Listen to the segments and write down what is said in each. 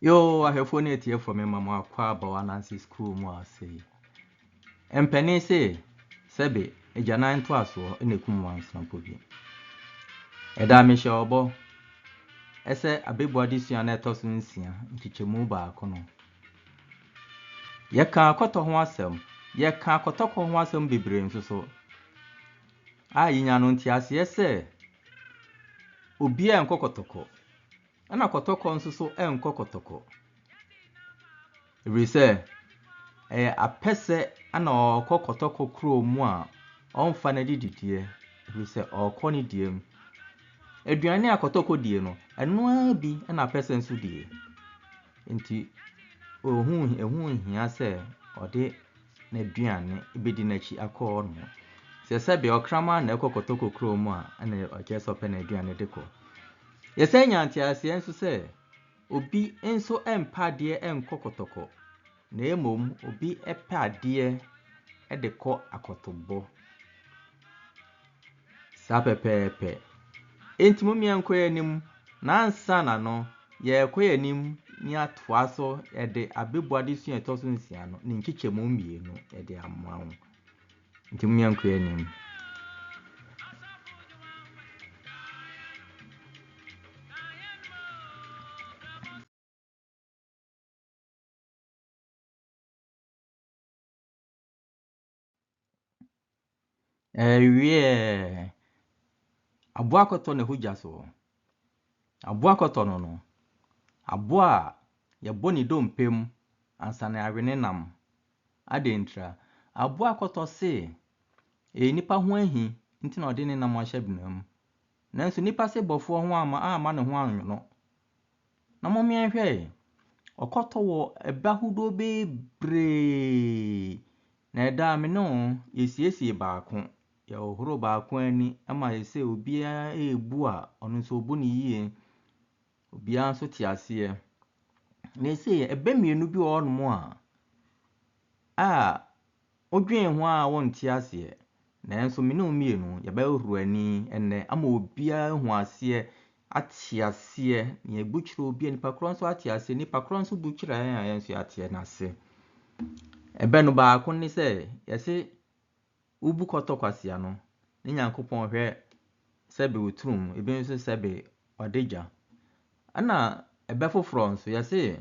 Yoo ahwɛfoɔ ne atiefoɔ me ma mo akɔ aba wɔ Ananse school mu ase yi. Mpanin se sɛbe agyanan ntoasoɔ na ɛkum wansena bi. Ɛda a mehyɛ ɔbɔ ɛsɛ abɛbu adesua no ɛtɔ so 6 nkyekyɛmu 1 no. Yɛka kɔtɔ ho asɛm, yɛka kɔtɔkɔ ho asɛm bebree nso so. A yɛnya no nteaseɛ sɛ obiara nkɔ kɔtɔkɔ. Ɛna kɔtɔkɔ nso so nkɔ kɔtɔkɔ. Ɛfiri sɛ, ɛyɛ apɛsɛ ɛna ɔrekɔ kɔtɔkɔ kuro mu a ɔmfa n'adidideɛ ɛfiri sɛ ɔrekɔ ne deɛ mu. Aduane a kɔtɔkɔ die no, ɛno ara bi ɛna apɛsɛ nso die. Nti, ɛho nhia sɛ ɔde n'aduane bɛdi n'akyi akɔ hɔnom. Sɛ sɛbe ɔkraman na ɛkɔ kɔtɔkɔ kuro mu a, ɛna ɔkyerɛ sɛ ɔpɛ n'aduane de kɔ. Yɛsɛ nya nteaseɛ nso sɛ, obi nso mpɛ adeɛ nkɔ kɔtɔkɔ, na mmom obi pɛ adeɛ de kɔ akɔtɔbɔ. Saa pɛpɛɛpɛ. Enti mo mmea nkɔ yɛn anim, na ansa na no, yɛrekɔ yɛn anim ne atoa so yɛde abɛbu adesua a ɛtɔ so 6 no, ne nkyekyɛmu 2 yɛde ama wo. Nti mo mmea nkɔ yɛn anim. Ɛwiɛ, aboa kɔtɔ ne ho gya so. Aboa kɔtɔ no no, aboa a yɛbɔ ne dompe mu ansa na yɛawe ne nam. Adɛn ntira? Aboa kɔtɔ se, ɛyɛ nipa ho ahi nti na ɔde ne nam ahyɛ bena mu. Nanso nipa se bɔfoɔ ho amma ne ho anwono. Na mommea nhwɛ, ɔkɔtɔ wɔ ɛbɛ ahodoɔ bebree. Na ɛda a me ne wo yɛsiesie baako, yɛhohoro baako ani ama yɛsɛ obiara ɛrebu a ɔno nso ɔbu ne yie. Obiara nso te aseɛ. Na ɛsei ɛbɛ 2 bi wɔ hɔnom a wodwen ho a wonte aseɛ. Nanso me ne wo mmienu yɛbɛhohoro ani ɛnnɛ ama obiara ahu aseɛ, ate aseɛ. Na yɛbu kyerɛ obi a nipa korɔ nso ate aseɛ, nipa korɔ nso bu kyerɛ yɛn a yɛn nso yɛate n'ase. Ɛbɛ no baako ne sɛ, yɛse wobu kɔtɔ kwasea no, ne Nyankopɔn hwɛ sɛbe wo turum, ebi nso sɛbe ɔde gya. Ɛna ɛbɛ foforɔ nso yɛse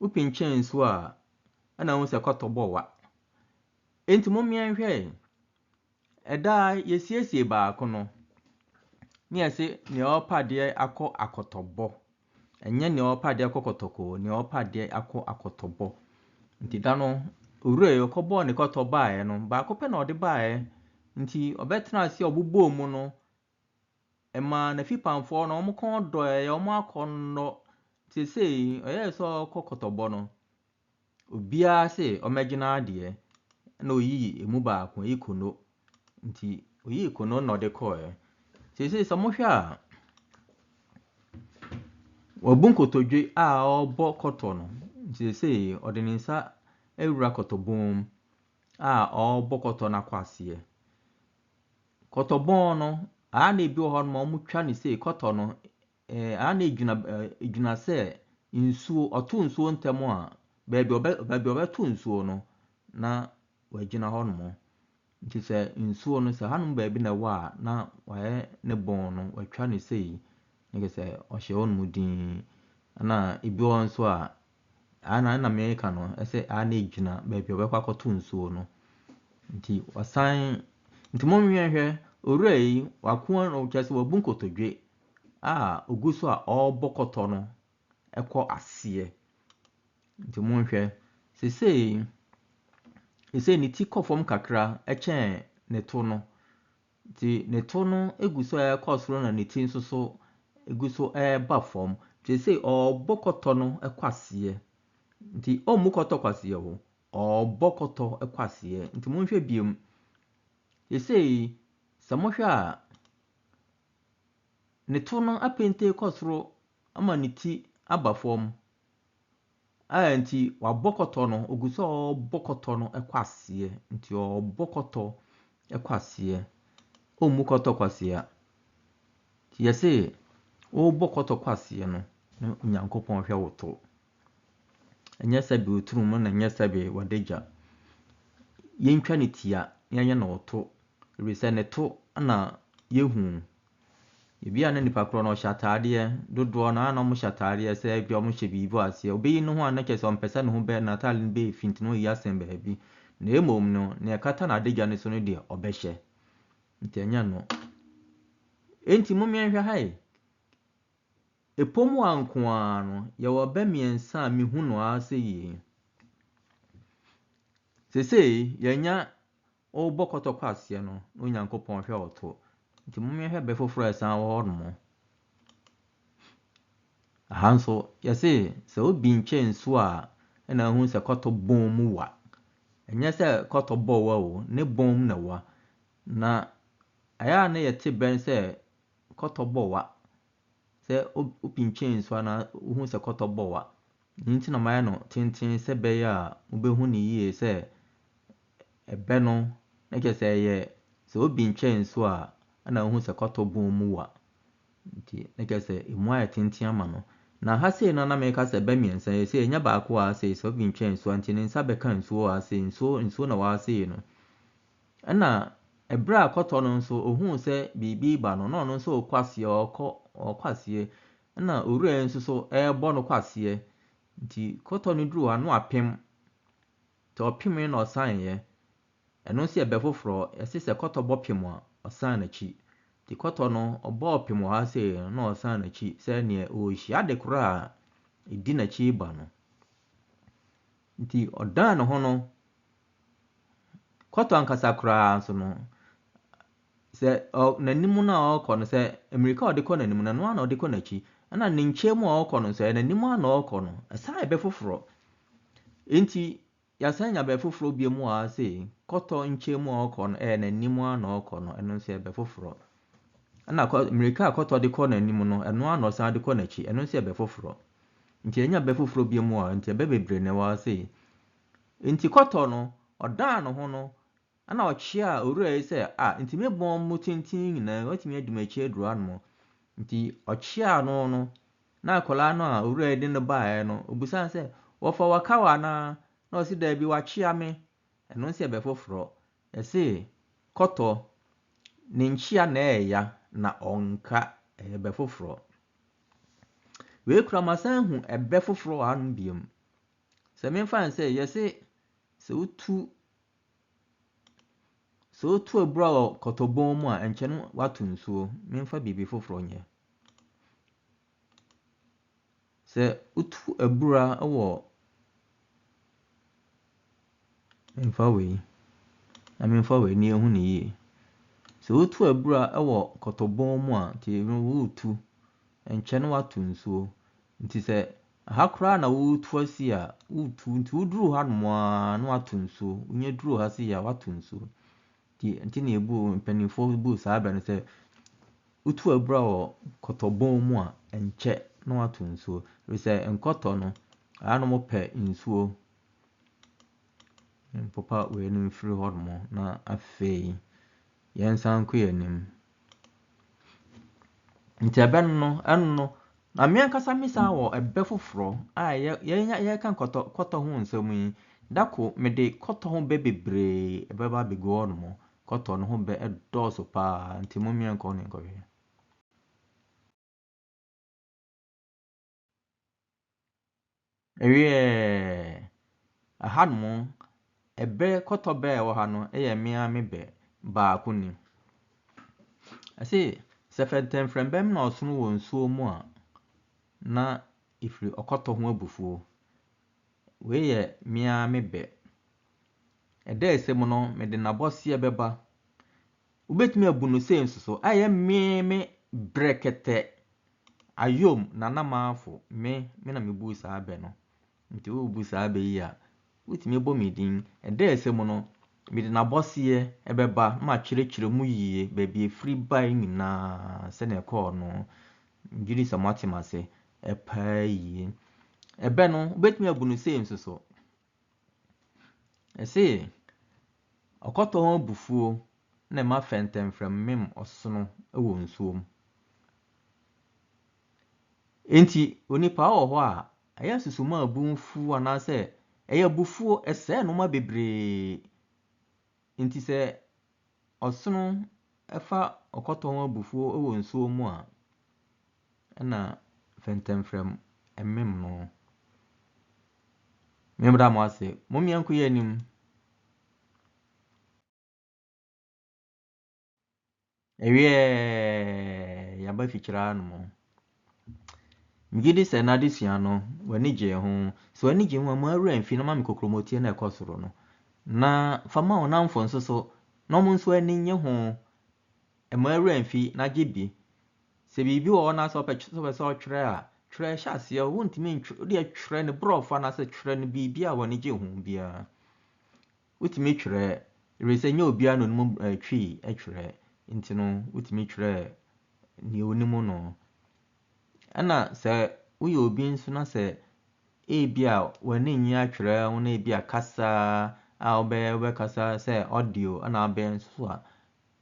wopinkyɛn nsuo a ɛna wohu sɛ kɔtɔ bɔ wa. Enti mommea nhwɛ, ɛda a yɛsiesie baako no, ne yɛse nea ɔpɛ adeɛ akɔ akɔtɔbɔ. Ɛnyɛ nea ɔpɛ adeɛ akɔ kɔtɔkɔ, nea ɔpɛ adeɛ akɔ akɔtɔbɔ. Nti da no, owura yi ɔkɔbɔɔ ne kɔtɔ baeɛ no, baako pɛ na ɔde baeɛ. Nti ɔbɛtena ase a ɔbobɔɔ mu no, ɛmaa n'afipamfoɔ no, wɔn kɔn dɔeɛ, wɔn akɔnnɔ. Seesei, ɔyɛɛ sɛ ɔrekɔ kɔtɔbɔ no, obiara se ɔmmɛgye n'adeɛ. Ɛna oyii emu baako, oyi kono. Nti oyii kono na ɔde kɔeɛ. Seesei sɛ mohwɛ a, wabu nkotodwe a ɔrebɔ kɔtɔ no. Seesei ɔde ne nsa awura kɔtɔbɔn mu a ɔrebɔ kɔtɔ no akɔ aseɛ. Kɔtɔbɔn no, aha na ebi wɔ hɔnom a wɔtwa ne sei kɔtɔ no, aha na egyina sɛ nsuo, ɔto nsuo ntɛm a, baabi ɔbɛto nsuo no, na wagyina hɔnom. Nti sɛ nsuo no, sɛ hanom baabi na ɛwɔ a, na wayɛ ne bɔn no, watwa ne sei, na kyerɛ sɛ ɔhyɛ hɔnom dinn. Ɛna ebi wɔ hɔ nso a, aha na meka no, ɛsɛ aha na egyina baabi a ɔbɛkɔ akɔto nsuo no. Nti wasan, nti monhwɛ nhwɛ, owura yi, wako no, kyerɛ sɛ wabu nkotodwe a ogu so a ɔrebɔ kɔtɔ no ɛkɔ aseɛ. Nti monhwɛ, seesei ne ti kɔ fam kakra ɛkyɛn ne to no. Nti ne to no egu so a ɛrekɔ soro na ne ti nso so egu so ɛreba fam. Seesei ɔrebɔ kɔtɔ no ɛkɔ aseɛ. Nti ɔmmu kɔtɔ kɔ aseɛ o, ɔrebɔ kɔtɔ ɛkɔ aseɛ. Nti monhwɛ biom. Seesei sɛ mohwɛ a, ne to no apente kɔ soro ama ne ti aba fam. A nti wabɔ kɔtɔ no, ogu so a ɔrebɔ kɔtɔ no ɛkɔ aseɛ. Nti ɔrebɔ kɔtɔ ɛkɔ aseɛ. Ɔmmu kɔtɔ kɔ aseɛ a. Nti yɛse worebɔ kɔtɔ kɔ aseɛ no, na Onyankopɔn hwɛ wo to. Ɛnyɛ sɛbe wo tiri mu na ɛnyɛ sɛbe w'adagya. Yɛntwa no tia na yɛnyɛ no wo to, ɛfiri sɛ ne to na yɛhu. Ebi a na nipa korɔ no ɔhyɛ ataadeɛ, dodoɔ no ara na wɔhyɛ ataadeɛ sɛ ebi a wɔhyɛ biribi wɔ aseɛ. Ɔbɛyi ne ho a na kyerɛ sɛ ɔmpɛ sɛ ne ho bɛ n'ataade no bɛyɛ fi nti na ɔyi asɛn baabi. Na mmom no, nea ɛkata n'adagya no so no deɛ ɔbɛhyɛ. Nti ɛnyɛ no. Enti mom yɛnhwɛ ha yi. Ɛpɔ mu a nko ara no, yɛwɔ bɛ mmiɛnsa a mehu no ara sɛ yie. Seesei yɛanya Ɔrebɔ kɔtɔkɔ aseɛ no, na Onyankopɔn hwɛ ɔto. Nti mommɛhwɛ bɛ foforɔ a ɛsan wɔ hɔ nom. Aha nso, yɛse sɛ obi nkyɛ nsuo a, ɛna ahu sɛ kɔtɔ bɔn mu wa. Ɛnyɛ sɛ kɔtɔ bɔ wa o, ne bɔn mu na wa. Na ɛyɛ a na yɛte bɛn sɛ kɔtɔ bɔ wa. Sɛ obi nkyɛ nsuo a na wohu sɛ kɔtɔ bɔ wa. Ɛno nti na mayɛ no tenten sɛ ɛbɛyɛ a mobɛhu no yie sɛ ɛbɛ no na kyerɛ sɛ ɛyɛ sɛ obi nkyɛ nsuo a ɛna wohu sɛ kɔtɔ bɔn mu wa. Nti na kyerɛ sɛ ɛmu ayɛ tenten ama no. Na ha sei no na meka sɛ ɛbɛ mmiɛnsa yi sei ɛnyɛ baako wɔ ha sei sɛ obi nkyɛ nsuo a nti ne nsa bɛka nsuo wɔ ha sei nsuo nsuo na wɔ ha sei no. Ɛna ɛberɛ a kɔtɔ no nso ohuu sɛ biribi reba no na ɔno nso rekɔ aseɛ ɔrekɔ ɔrekɔ aseɛ ɛna owura yi nso so ɛrebɔ no kɔ aseɛ nti kɔtɔ no duruu hɔ a na wapem nti ɔpemee na ɔsaneeɛ ɛno nso yɛ bɛ foforɔ yɛse sɛ kɔtɔ bɔ pem a ɔsan n'akyi nti kɔtɔ no ɔbɔɔ pem wɔ ha sei no na ɔsan n'akyi sɛ neɛ ɔrehyia ade korɔ a ɛdi n'akyi reba no nti ɔdan ne ho no Kɔtɔ ankasa koraa nso no, sɛ ɔ n'anim no a ɔrekɔ no, sɛ mmirika a ɔde kɔ n'anim no, ɛno ara na ɔde kɔ n'akyi. Ɛna ne nkyɛn mu a ɔrekɔ no nso, ɛyɛ n'anim ara na ɔrekɔ no. Ɛsan yɛ bɛ foforɔ. Enti yɛasan anya bɛ foforɔ bio mu wɔ ha sei. Kɔtɔ nkyɛn mu a ɔrekɔ no, ɛyɛ n'anim ara na ɔrekɔ no. Ɛno nso yɛ bɛ foforɔ. Ɛna kɔ mmirika a kɔtɔ de kɔ n'anim no, ɛno ara na ɔsan de kɔ n'akyi. Ɛno nso yɛ bɛ foforɔ. Nti yɛanya bɛ foforɔ bio mu wɔ ha. Nti ɛbɛ bebree na ɛwɔ ha sei. Enti kɔtɔ no, ɔdan ne ho no, ɛna ɔkyeaa owura yi sɛ, Ah, nti me bɔn mu tenten yi nyinaa, woatumi adi m'akyi aduru hanom? Nti ɔkyeaa no no, na akwadaa no a owura yi de no baeɛ no, ɔbisaa no sɛ, Wɔfa waka wo anaa? Na ɔse, Daabi, wakyea me. Ɛno nso yɛ bɛ foforɔ. Ɛse, kɔtɔ, ne nkyea na ɛɛya, na ɔnka. Ɛyɛ bɛ foforɔ. Wei koraa masan ahu ɛbɛ foforɔ wɔ hanom biom. Sɛ memfa no sɛ yɛse sɛ wotu sɛ wotu abura wɔ kɔtɔbɔn mu a ɛnkyɛ no woato nsuo. Memfa biribi foforɔ nyɛ. Sɛ wotu abura wɔ memfa wei na memfa wei na yɛhu no yie. Sɛ wotu abura wɔ kɔtɔbɔn mu a nti woretu ɛnkyɛ no woato nsuo. Nti sɛ Ha koraa na woretu asi a, woretu nti woduru hanom ara na woato nsuo. Wonya duru ha sei a, woato nsuo. Nti nti na yɛbu mpanimfoɔ bu saa bɛ no sɛ wotu abura wɔ kɔtɔbɔn mu a, ɛnkyɛ na woato nsuo. Ɛfiri sɛ nkɔtɔ no, hanom pɛ nsuo. Mpopa wei no mfiri hɔnom na afei Yɛnsan nkɔ yɛn anim. Nti ɛbɛ no no, ɛno no, na me ankasa me san wɔ ɛbɛ foforɔ a ɛyɛ yɛn yɛreka kɔtɔ kɔtɔ ho nsɛm yi. Da ko mede kɔtɔ ho bɛ bebree ɛbɛba abɛgu hɔ nom. Kɔtɔ no ho bɛ ɛdɔɔso paa nti mo mmea nkɔ ne nkɔhwɛ. Ɛwiɛɛ, ɛhanom, ɛbɛ kɔtɔ bɛ a ɛwɔ ha no yɛ me ara me bɛ baako ni. Ɛse sɛ fɛntɛmfrɛmbɛm na ɔsono wɔ nsuo mu a, na ɛfiri ɔkɔtɔ ho abufuo. Wei yɛ me ara me bɛ. Ɛda a ɛsɛ mu no, mede n'abɔseɛ bɛba. Wobɛtumi abu no sei nso so, ɛyɛ me me brɛkɛtɛ ayom Nana Marfo, me me na mebuu saa bɛ no. Nti worebu saa bɛ yi a, wotumi bɔ me din. Ɛda a ɛsɛ mu no, mede n'abɔseɛ bɛba na makyerɛkyerɛ mu yie, baabi a ɛfiri baeɛ nyinaa, sɛdeɛ ɛkɔɔ no. Megye di sɛ moate m'ase paa yie. Ɛbɛ no, wobɛtumi abu no sei nso so. Ɛse ɔkɔtɔ ho abufuo na ɛma fɛntɛmfrɛm mem ɔsono wɔ nsuo mu. Enti onipa wɔ hɔ a, ɛyɛ susu ma bo mfu anaasɛ ɛyɛ abufuo, ɛsɛe nnoɔma bebree. Nti sɛ ɔsono fa ɔkɔtɔ ho abufuo wɔ nsuo mu a, ɛna fɛntɛmfrɛm mem no. Memmra mo ase. Mommea nkɔ yɛn anim. Ɛwiɛɛ, yɛaba fikyire hanom. Megye di sɛ n'adesua no, w'ani gyee ho. Sɛ w'ani gye ho a, ma awura mfi na ma me kokromoti na ɛkɔ soro no. Na fa ma wo nnamfo nso so, na wɔn nso ani nnye ho. Ma awura mfi na gye bi. Sɛ biribi wɔ hɔ na sɛ wopɛ sɛ ɔtwerɛ a, twerɛ hyɛ aseɛ. Wontumi ntwerɛ, wodeɛ twerɛ no borɔfo anaasɛ twerɛ no biribi a w'ani gye ho biara. Wotumi twerɛ, ɛfiri sɛ nyɛ obiara na onim Twi twerɛ. Nti no, wotumi twerɛ nea onim no. Ɛna sɛ woyɛ obi nso na sɛ ebi a w'ani nnye atwerɛ ho na ebi a kasa a wobɛyɛ wobɛkasa sɛ audio ɛna wobɛyɛ nso so a,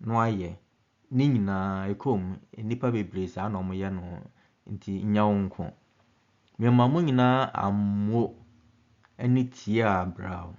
na wayɛ. Ne nyinaa ɛkɔ mu. Nnipa bebree saa na wɔyɛ no. Nti nyɛ wo nko. Mema mo nyinaa ammo ne tie a brɛw.